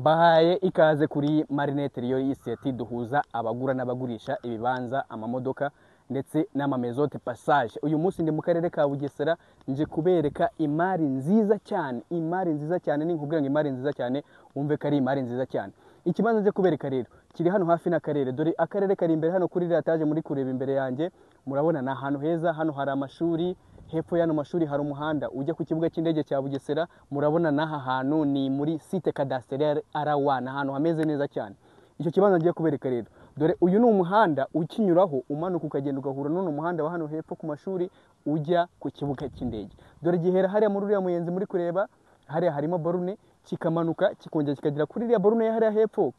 Bahaye ikaze kuri Marinette Real Estate, duhuza abagura n'abagurisha ibibanza, amamodoka ndetse n'ama maison de passage. Uyu munsi ndi mu karere ka Bugesera, nje kubereka imari nziza cyane, imari nziza cyane. Ninkubwira ngo imari nziza cyane, wumve ko ari imari nziza cyane. Ikibanza nje kubereka rero kiri hano hafi n'akarere. Dore akarere kari imbere hano kuri iriya etaje muri kureba imbere yanjye. Murabona ni ahantu heza. Hano hari amashuri, hepfo y'ano mashuri hari umuhanda ujya ku kibuga cy'indege cya Bugesera. Murabona n'aha hantu ni muri site cadastrale R1, ahantu hameze neza cyane. Icyo kibanza ngiye kubereka rero, dore uyu ni umuhanda ukinyuraho, umanuka ukagenda ugahura n'uno muhanda wa hano hepfo ku mashuri ujya ku kibuga cy'indege. Dore gihera hariya muri uriya muyenzi muri kureba hariya, harimo borune, kikamanuka kikongera kikagera kuri iriya borune ya hariya hepfo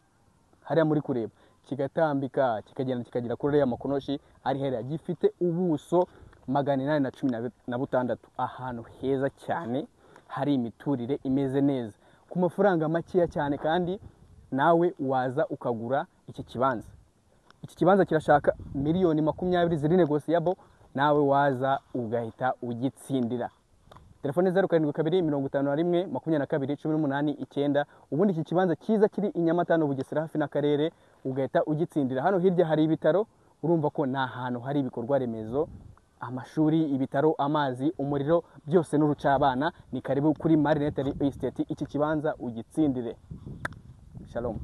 hariya muri kureba, kigatambika kikagenda kikagera kuri uriya makonoshi ari hariya. Gifite ubuso 816, ahantu heza cyane hari imiturire imeze neza, ku mafaranga makeya cyane. Kandi nawe waza ukagura iki kibanza. Iki kibanza kirashaka miliyoni 20 ziri négociable, nawe waza ugahita ugitsindira. Telefone 072 51 22 18 9. Ubundi iki kibanza cyiza kiri i Nyamata no Bugesera hafi n'akarere, ugahita ugitsindira. Hano hirya hari ibitaro. Urumva ko ni ahantu hari ibikorwa remezo: amashuri, ibitaro, amazi, umuriro, byose n'urucabana. Ni karibu kuri Marinette Real Estate, iki kibanza ugitsindire. Shalom.